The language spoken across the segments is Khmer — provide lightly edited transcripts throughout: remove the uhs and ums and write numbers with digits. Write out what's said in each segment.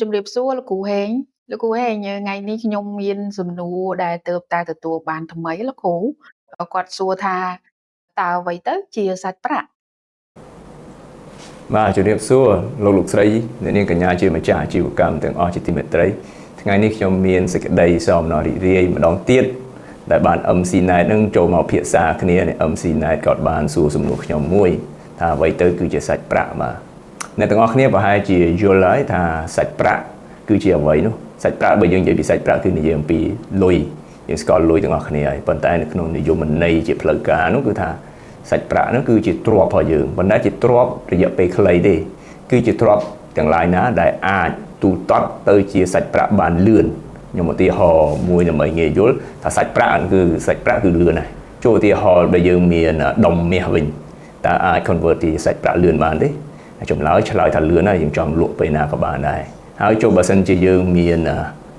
ជំរាបសួរលោកគ្រូហេងលោកគ្រូហេងថ្ងៃនេះខ្ញុំមានសំណួរដែលទើបតែទទួលបានថ្មីលោកគ្រូគាត់សួរថាតើអ្វីទៅជាសាច់ប្រាក់ បាទជំរាបសួរលោកលោកស្រីអ្នកនាងកញ្ញាជាម្ចាស់អាជីវកម្មទាំងអស់ជាទីមេត្រីថ្ងៃនេះខ្ញុំមានសេចក្តីសោមនស្សរីករាយម្ដងទៀតដែលបាន MC Net នឹងចូលមកភាសាគ្នានេះ MC Net គាត់បានសួរសំណួរខ្ញុំមួយថាអ្វីទៅគឺជាសាច់ប្រាក់បាទអ្នកទាំងអស់គ្នាប្រហែលជាយល់ហើយថាសាច់ប្រាក់គឺជាអ្វីនោះសាច់ប្រាក់បើយើងនិយាយពីសាច់ប្រាក់គឺនិយាយអំពីលុយយើងស្គាល់លុយទាំងអស់គ្នាហើយប៉ុន្តែនៅក្នុងនិយមន័យជាផ្លូវការនោះគឺថាសាច់ប្រាក់នោះគឺជាទ្រព្យរបស់យើងប៉ុន្តែជាទ្រព្យរយៈពេលខ្លីទេគឺជាទ្រព្យទាំងឡាយណាដែលអាចទូទាត់ទៅជាសាច់ប្រាក់បានលឿនខ្ញុំឧទាហរណ៍មួយដើម្បីងាយយល់ថាសាច់ប្រាក់គឺសាច់ប្រាក់គឺលឿនណាស់ចូលឧទាហរណ៍ដែលយើងមានដុំមាសវិញតើអាច convert ជាសាច់ប្រាក់លឿនបានទេចម្លើយឆ្លើយថាលឿនហើយយើងចង់លក់ពេលណាក៏បានដែរហើយចូលបើសិនជាយើងមាន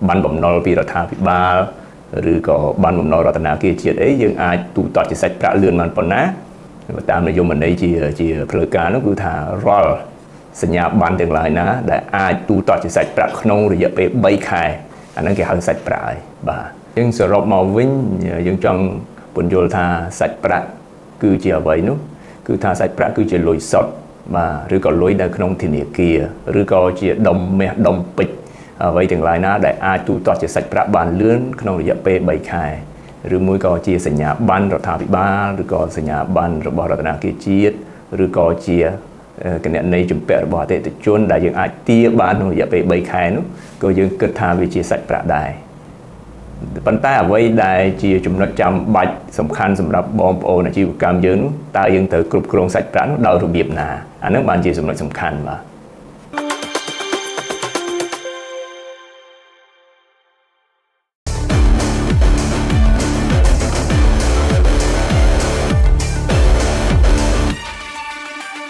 បានបំណុលពីរដ្ឋាភិបាលឬក៏បានបំណុលរដ្ឋាភិបាលជាតិអីយើងអាចទូទាត់ជាសាច់ប្រាក់លឿនបានប៉ុណ្ណាតាមនិយមន័យជាផ្លូវការនោះគឺថារាល់សញ្ញាប័ណ្ណទាំងឡាយណាដែលអាចទូទាត់ជាសាច់ប្រាក់ក្នុងរយៈពេល3ខែអាហ្នឹងគេហៅសាច់ប្រាក់ហើយបាទយើងសរុបមកវិញយើងចង់ពន្យល់ថាសាច់ប្រាក់គឺជាអ្វីនោះគឺថាសាច់ប្រាក់គឺជាលុយសុទ្ធបាទឬក៏លុយនៅក្នុងធនាគារឬក៏ជាដុំមាសដុំពេជ្រអ្វីទាំងឡាយណាដែលអាចទូទាត់ជាសាច់ប្រាក់បានលឿនក្នុងរយៈពេល3ខែឬមួយក៏ជាសញ្ញាប័ណ្ណរដ្ឋាភិបាលឬក៏សញ្ញាប័ណ្ណរបស់រដ្ឋាភិបាលជាតិឬក៏ជាគណនីជំពាក់របស់អតិថិជនដែលយើងអាចទារបានក្នុងរយៈពេល3ខែនោះក៏យើងគិតថាវាជាសាច់ប្រាក់ដែរប៉ុន្តែអ្វីដែលជាចំណុចចាំបាច់សំខាន់សម្រាប់បងប្អូនអាជីវកម្មយើងនោះតើយើងត្រូវគ្រប់គ្រងសាច់ប្រាក់នោះដោយរបៀបណាអានឹងបានជាចំណុចសំខាន់បាទ។